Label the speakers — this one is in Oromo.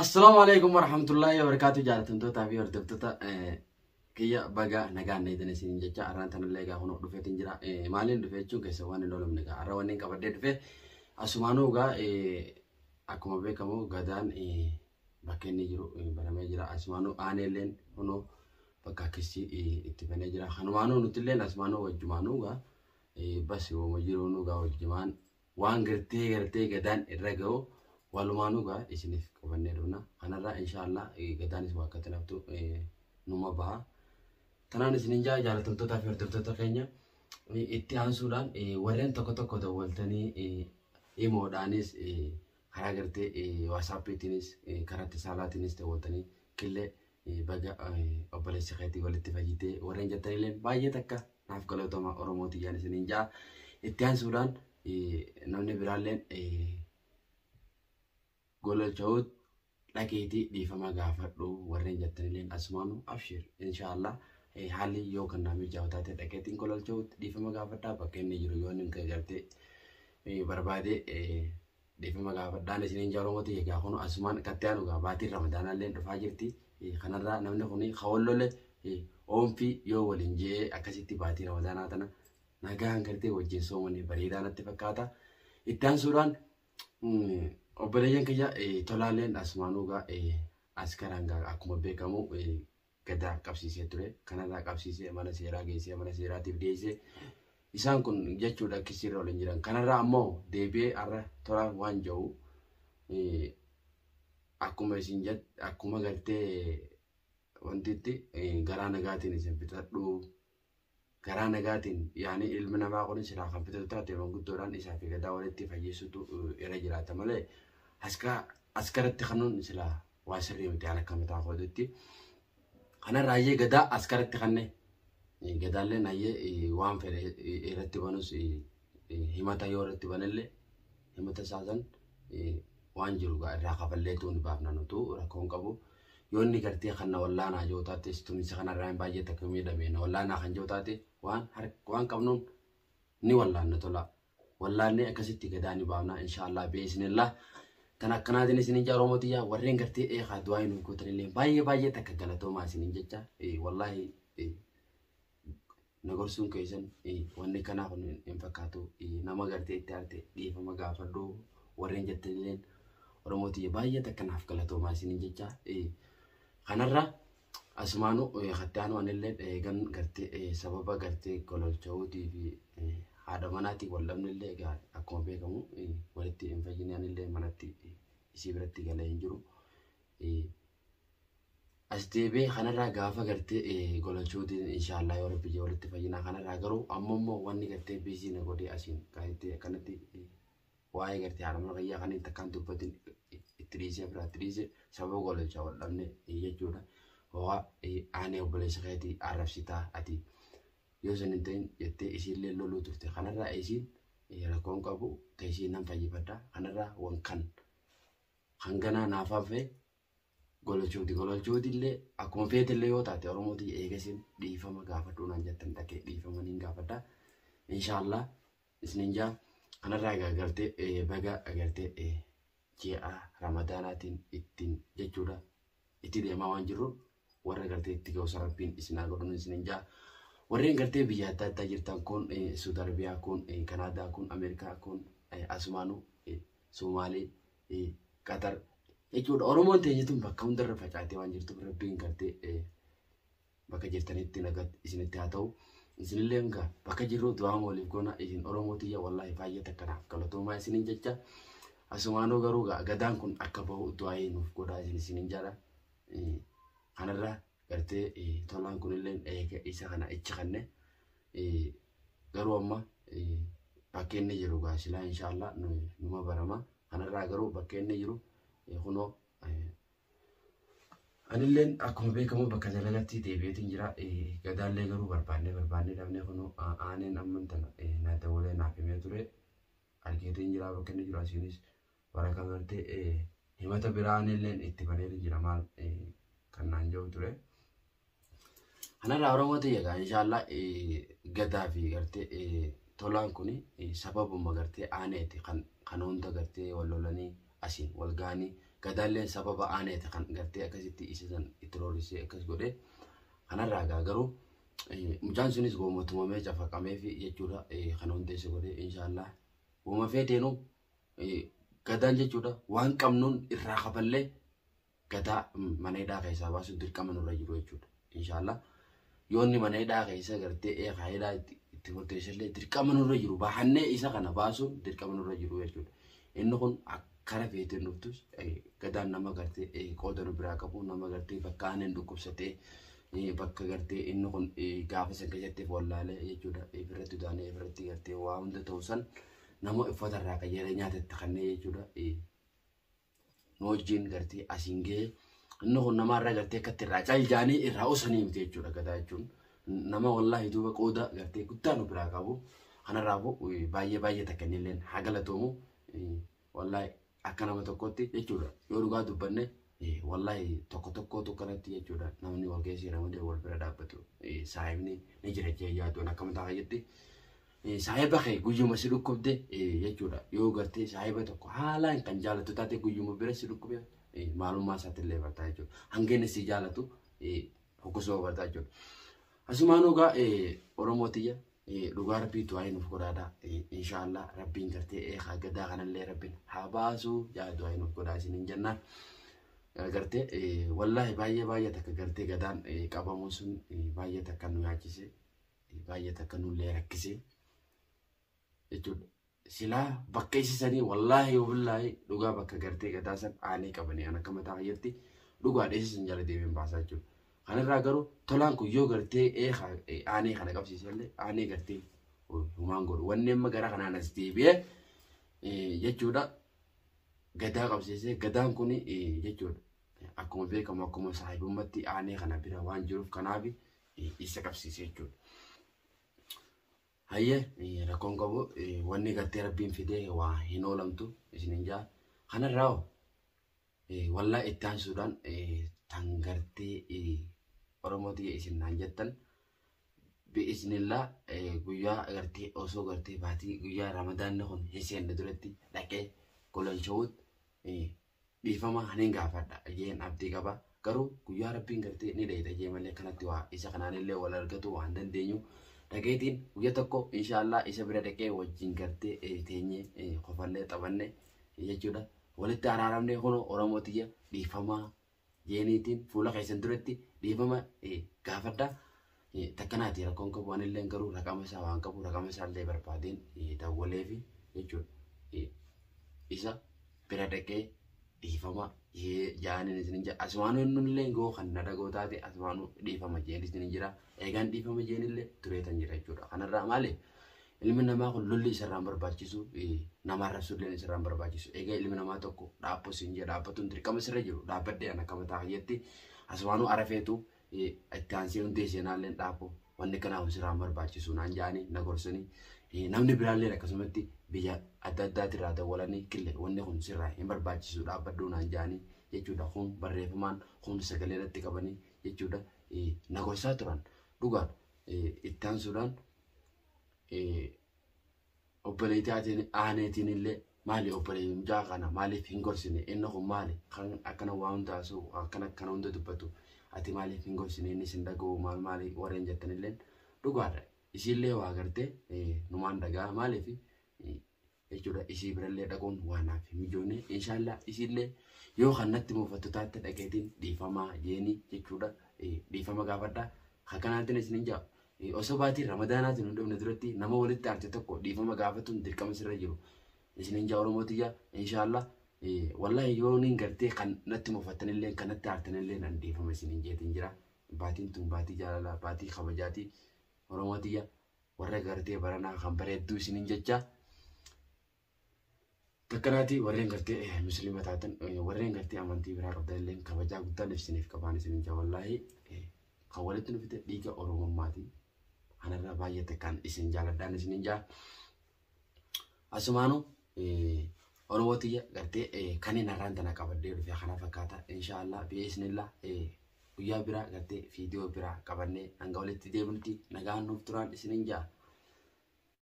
Speaker 1: Assalaamu alaikum warahmatullahi wabarakatuh. Jaalatamtootaa fi hordoftoota kiyya, baga nagaan eedan isiniin jecha. Arraan tanallee egaa kunoo dhufeetiin jira. Maaliin dhufe jechuun keessa waan hin oolamne egaa arra wanni qabadhee dhufe asumaanuu egaa akkuma beekamu Gadaan bakka inni jiru baramee jira. Asumaanuu aaneelleen kunoo bakka akkasii itti banee jira. Kanumaanuu nutilleen asumaanuu wajjumaanuu egaa bas wama jiruunuu egaa wajjumaan waan gartee Gadaan irra ga'u walumaanuu egaa isiniif qabannee dhufna. Kanarraa inshaallah Gadaanis waa akka naftu numa baha. Tanaan isinin jaa, jaalatamtootaa fi hordoftoota keenya, itti aansuudhaan warreen tokko tokko dawwaltanii, imoodhaanis, karaa gartee WhatsAppiitiinis, karaa tisaalaatiinis dawwaltanii, killee baga obboleessa keetii walitti fayyitee warreen jettanillee baay'ee takka naaf galatoomaa, Oromoo tiyyaan isinin jaa. Itti aansuudhaan namni biraalleen gololcha'uut dhageetii dhiifama gaafadhu warreen jettanillee, asumaanu abshir, inshaallah haalli yoo kan naa mijaa'u taate dhaqeetiin gololcha'uut dhiifama gaafadhaa. Bakka inni jiru yoo inni gartee barbaade dhiifama gaafadhaan isiniin jaa. Oromooti, egaa kun asumaan katti aanu gaa baatiin Ramadaanaallee dhufaa jirti. Kanarraa namni kun kawollole oomfii yoo waliin je'ee akkasitti baatii Ramadaanaa tana nagaan gartee wajjin soomanii bareedaa natti fakkaata. Itti aansuudhaan obboleeyyan kiyya, tolaaleen asumaanuu gaa askaraan gaa akkuma beekamu Gadaa qabsiisee ture. Kanarraa qabsiisee mana seeraa geessee mana seeraatiif dhiyeessee isaan kun jechuudha kisiirra waliin jiran. Kanarraa ammoo deebi'ee har'a tolaan waan jiru akkuma isin akkuma gartee wantitti garaa nagaatiin isin fixadhu, garaa nagaatiin yaani ilmi namaa kun silaa kan fixatu taate manguddoodhaan isaa fi Gadaa walitti fayyisutu irra jiraata malee askaratti kanuun silaa waa sirrii miti aan akka mataa kootitti. Kanarraa ayyee Gadaa askaratti kanne Gadaalleen ayyee waan fedhe irratti banus, himata yoo irratti banellee himata isaa san waan jiru irraa kafalleetu ni baafna, nutu rakkoon qabu. Yoo inni gartee kan na wallaanaa jiru taates, tuminsa kanarraa hin baay'ee takka miidhame na wallaanaa kan jiru taate, waan qabnuun ni wallaanna tola. Wallaannee akkasitti Gadaa ni baafna inshaallah bi'iznillah. Tan akkanaatiin isinin jaa. Oromoo warreen gartee eegaa du'aa nuuf gootanillee baay'ee baay'ee takka galatoomaa isinin jecha. Wallaahi na gorsuun keessan wanni kanaa kun hin fakkaatu, nama gartee itti aarte dhiifama gaafadhu warreen jettanillee, Oromoo tiyya baay'ee takka naaf galatoomaa isinin jecha. Kanarra asumaanu kattaanu anillee gan gartee sababa gartee gololcha'uutii fi haadha manaatiin wal dhabnillee egaa akkuma beekamu walitti hin fayyine, anillee manatti isii biratti galee hin jiru. As deebi'ee kanarraa gaafa gartee gololchuutiin inshaallah yoo Rabbi jee walitti fayyinaa. Kanarraa garuu amma immoo wanni gartee biizii na godhee asiin gartee akkanatti waa'ee gartee haadha mana kiyyaa kan takkaan dubbatin itti dhiisee biraatti dhiisee sababa gololchaa wal dhabne jechuudha. Ho'a aanee obboleessa keetii arrabsitaa ati yoo san hin ta'in jettee isiillee loluu turte. Kanarraa isiin rakkoon qabu ta'e isiin nan fayyifadha. Kanarraa wan kan hanganaa naaf hafe gololchuuti. Gololchuuti illee akkuma feetillee yoo taate, Oromooti, eegasiin dhiifama gaafadhu naan jettan dhaqee dhiifama niin gaafadha. Inshaallah isinin jaa. Kanarraa egaa gartee baga gartee ji'a Ramadaanaatiin ittiin jechuudha itti deemaa waan jirru warra gartee itti ga'usa Rabbiin isin haa godhuun isinin jaa. Warreen gartee biyya adda addaa jirtan kun, Suudi Arabiyaa kun, Kanaadaa kun, Ameerikaa kun, asumaanuu Somaalee, Qatar jechuudha. Oromoon teenya tun bakka hundarra facaatee waan jirtuuf Rabbiin gartee bakka jirtanitti nagaa isinitti haa ta'u. Isinillee egaa bakka jirru du'aa waliif goona. Isin Oromoo tiyya wallaahi baay'ee takka naaf galatoomaa isinin jecha. Asumaanuu garuu Gadaan kun akka bahu du'aa nuuf godhaa isinin jedha. Kanarra gartee tolaan kunillee eega isa kana ichi kanne garuu amma bakka inni jiru gaa silaa inshaallah numa barama. Kanarraa garuu bakka inni jiru kunoo anilleen akkuma beekamu bakka dalagatti deebi'eetiin jira. Gadaallee garuu barbaannee barbaannee dhabnee kunoo aaneen amman tana naa dawwalee naaf himee ture. Argeetiin jira bakka inni jiru. Asiinis waraqaa gartee himata biraa anilleen itti baneetiin jira maal kan naan jiru ture. Kanarraa Oromoo tiyya egaa inshaallah Gadaa fi gartee tolaan kun sababuma gartee aaneeti kan hunda gartee wal lolanii asiin wal ga'anii. Gadaalleen sababa aaneeti kan gartee akkasitti isa san itti roorrisee akkas godhe. Kanarraa gaa garuu mucaan sunis gooma tumamee cafaqamee fi jechuudha kan hunda isa godhe inshaallah. Gooma feeteenuu gadaan jechuudha waan qabnuun irraa kaballee gadaa mana hidhaa keessaa baasuun dirqama nurra jiru jechuudha inshaallah. Yoonni mana hidhaa keessa gartee eegaa hidhaa itti murteessallee dirqama nurra jiru bahannee isa kana baasuun dirqama nurra jiru jechuudha. Inni kun akkana feeteen dhuftus gadaan nama gartee qooda nu biraa qabu nama gartee bakka aaneen dhukkubsatee bakka gartee inni kun gaafa san keessatti wallaalee jechuudha ifirratti utaanee ifirratti gartee waa hunda ta'u san nama uffata irraa qayyaree nyaatatti kannee jechuudha. Nu wajjin gartee asiin gahee inni kun namarraa gartee akkatti irraa caljaanii irraa osanii miti jechuudha gadaa jechuun. Nama wallaahi duuba qooda gartee guddaa nu biraa qabu. Kanarraafuu baay'ee baay'ee takka inni illee haa galatoomu. Wallaahi akka nama tokkotti jechuudha yoo dhugaa dubbanne wallaahi tokko tokkootu kanatti jechuudha namni wal keessa jira malee wal bira dhaabbatu saahibni ni jira jee yaaduun akka mataa fayyatti. Saahiba kee guyyuma si dhukkubde jechuudha yoo gartee saahiba tokko haalaan kan jaalatu taate guyyuma bira si dhukkube maalummaa isaatti illee bartaa jechuudha. Hanga inni si jaalatu hoggasoo bartaa jechuudha. Asumaan egaa Oromoo tiyya dhugaa rabbii du'aa nuuf godhaadha. Inshaallah rabbiin gartee gadaa kanallee rabbiin haa baasuu yaa du'aa nuuf godhaa isiniin jenna. Gartee wallaahi baay'ee baay'ee takka gartee gadaan qabamuun sun baay'ee takka nu yaachise baay'ee takka nullee rakkise jechuudha. Silaa bakka isisanii wallaahi wallaahi dhugaa bakka gartee gadaa san aanee qabanii an akka mataa fayyatti dhugaa dheessisan jala deemeen baasaa jechuudha. Kanarraa garuu tolaan kun yoo gartee aanee kana qabsiisellee aanee gartee humaan godhu. Wanni amma gara kanaan as deebi'ee jechuudha gadaa qabsiisee gadaan kun jechuudha akkuma beekamu akkuma saahibummaatti aanee kana bira waan jiruuf kanaaf isa qabsiise jechuudha. Hayyee rakkoon qabu wanni gartee rabbiin fidee waa hin oolamtu isinin jaa. Kanarraa hoo wallaa itti aansuudhaan tan gartee Oromoo tiyya isin naan jettan bi'iznillaa guyyaa gartee osoo gartee baatii guyyaa ramadaanni kun hin seenne duratti dhaqee gololcha'uut dhiifama niin gaafadha jeen abdii qaba. Garuu guyyaa rabbiin gartee ni dheeyxa jee malee kanatti waa isa kanaan illee wal argatu waan dandeenyu dhaqeetiin guyya tokko inshaallah isa bira dhaqee wajjin gartee teenyee kofallee taphanne jechuudha. Walitti araaramnee kunoo Oromoo tiyya dhiifamaa jeeniitiin fuula keessan duratti dhiifama gaafadha. Takkanaati rakkoon qabu anillee garuu raqama isaa waan qabu raqama isaa illee barbaadeen dawwaleefi jechuudha. Isa bira dhaqee dhiifama jaaniin isin jira. Asumaanuu innullee goo kan na dhagoo taate asumaanuu dhiifama jeen isin jira. Eegaan dhiifama jeenillee tureetan jira jechuudha. Kanarraa maali? Ilmi namaa kun lolli isarraan barbaachisu nama arrabsuullee isarraan barbaachisu. Egaa ilmi namaa tokko dhaabbu siin jedha dhaabbatuun dirqama sirra jiru dhaabbadhee an akka mataa kiyyaatti asumaanuu arafeetu itti aansee hundee seenaallee dhaabbu wanni kanaaf sirraan barbaachisu naan jaanii na gorsanii namni biraallee akkasumatti biyya adda addaatirraa dawwalanii kille wanni kun sirraa hin barbaachisu dhaabbadhuu naan jaanii jechuudha. Kun barreeffamaan kun sagalee irratti qabanii jechuudha na gorsaa turan dhugaadha. Itti aansuudhaan obboleettii aaneetiin illee maali obboleettii mucaa kana maaliif hin gorsine inni kun maali kan akkana waa hunda haasa'u akkana akkana hunda dubbatu ati maaliif hin gorsine inni sin dhaga'u maal maali warreen jettan illee dhugaadha. Isiillee waa gartee numaan dhagaa maaliif jechuudha isii birallee dhaquun waa naaf hin mijoone inshaallah isiillee yoo kan natti muufattu taate dhaqeetiin dhiifamaa jeenii jechuudha dhiifama gaafadha. Akkanaatiin isin hin jaa osoo baatii ramadaanaatiin hin dhufne duratti nama walitti aarte tokko dhiifama gaafatuun dirqama sirra jiru. Isin hin jaa Oromoo tiyya inshaallah wallahi yoo niin gartee kan natti muufattanillee kan natti aartanillee nan dhiifama isin hin jeetiin jira. Baatiin tun baatii jaalalaa baatii kabajaatii Oromoo tiyya warra gartee baranaa kan bareedduu isin hin jecha. Takkanaati warreen gartee musliima taatan warreen gartee amantii biraa qabdanillee kabajaa guddaan isiniif qabaan isin hin jaa wallaahi kan walitti nu fide dhiiga Oromummaati. Kanarraa baay'ee takkaan isin jaaladhaan isin hin jaa. Asumaanuu Oromoo tiyya gartee kan inni har'aan tana qabadhee dhufe kana fakkaata. Inshaallah bi'iznillah guyyaa biraa gartee viidiyoo biraa qabannee hanga walitti deebinutti nagaan nuuf turaan isin hin jaa.